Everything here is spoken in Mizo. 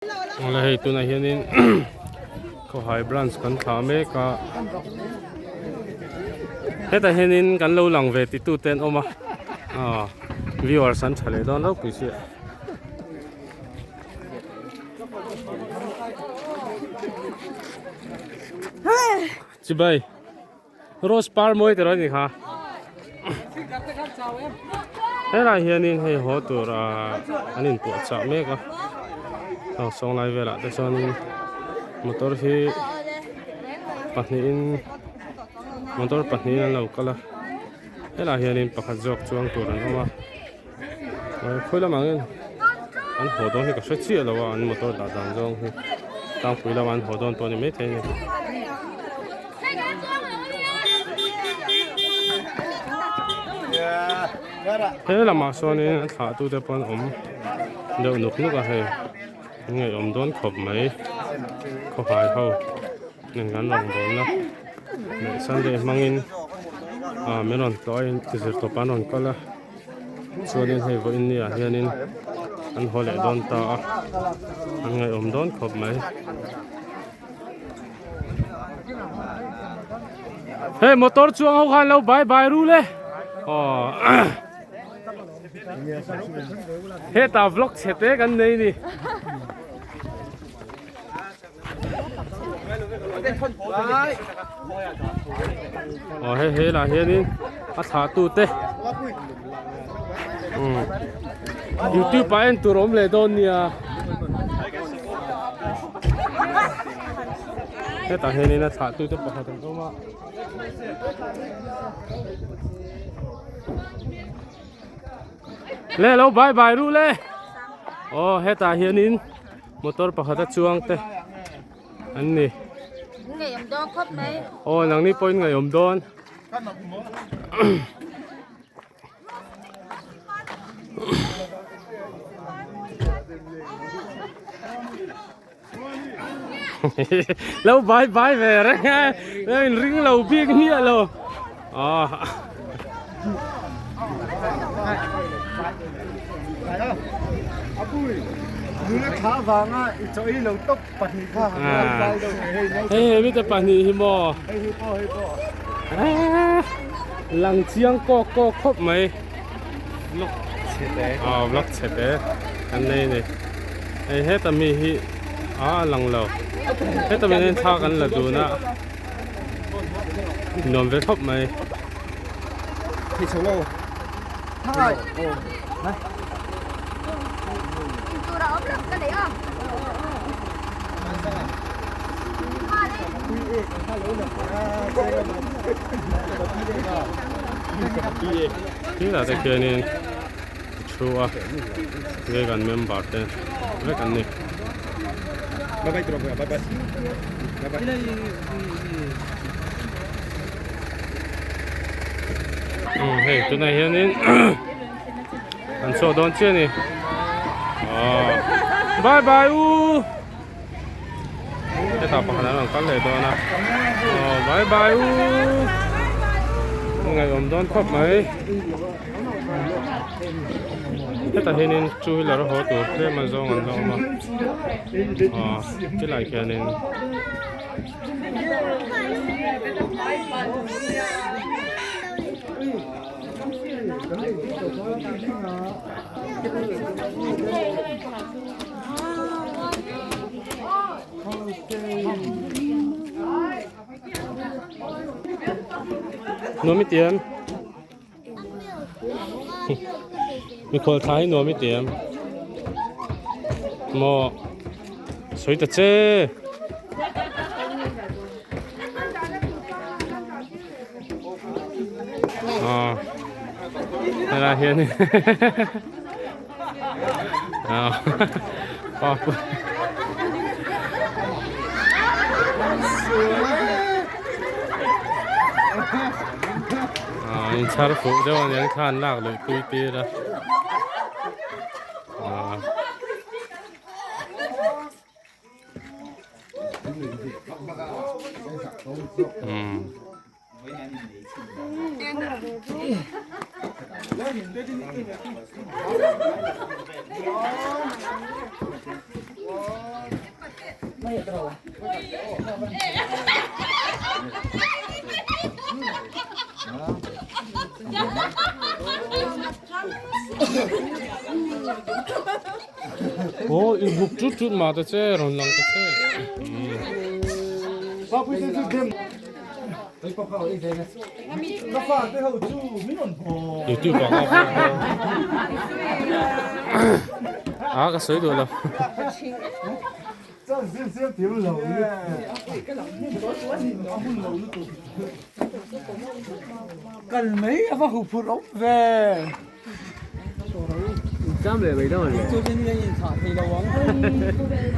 Awle hei tunah hianin khawhai branch kan thlah mek a hetah hianin kan lo lang ve ti tute an awm a aw viewers an tha leh dawn ropui chiah. Chibai Rose par mawi tawh a ni kha helai hianin hei haw tur ah an inpuahchah mek a aw sawnglai velah te chuanin motor hi pahnihin motor pahnihin an lo kal a helai hianin pakhat zawk chuang tur an awm a khawi lamah hian an haw dawn hi ka hre chiah lo a an motor dah dan zawng hi tlangpui lamah an haw dawn pawh a ni maithei a ni. He lamah sawnin a thlah tute pawh an awm deuh nuk nuk a hei an ngaihawm dawn khawp mai khawhai ho nen kan rawngbawlna leh sunday hmangin ah min rawn tlawh a inzir tawp an rawn kal a chuanin hei vawiin ni ah hianin an haw leh dawn ta a an ngaihawm dawn khawp mai. Hei motor chuang ho khan lo bye bye ru le aw hetah vlog chhe te kan nei ni. Aw hei he lah hianin a thlah tu te umm youtube ah en tur awm leh dawn nia hetah hianin a thlah tu te pakhat an awm a. Le lo bye bye ru le aw hetah hianin motor pakhat a chuang te an ni Ngei awm dawn khawp mai. Aw nangni pawhin ngei awm dawn. Lo bye bye ve reng a lo in ring lo bik hmiah lo aw. Hei he mite pahnih hi maw lang chiang kawk kawk khawp mai vlog chhe te aw vlog chhe te an nei a ni hei heta mi hi a lang lo heta mi hian thla kan la dun a nuam ve khawp mai. Thil ah te khianin thu a vegan member te vek an ni. Hei tunah hianin an chhuak dawn chiah a ni aw bye bye u hetah pakhat an rawn kal leh dawn a aw bye bye u ngaihawm dawn khawp mai hetah hianin two wheeler a haw tur tlem a zawng an la awm a aw tilai khianin. Nuam i tiam Mikhual thla hi nuam i tiam Maw sawi ta che. Aw helai hian aw aw inchhar fuh deuh a niang thla an lak luih pui tir a aw. Aw i buk tut tut mah ta che rawn lang ta che. Youtube ah ka a ka sawi duh lo.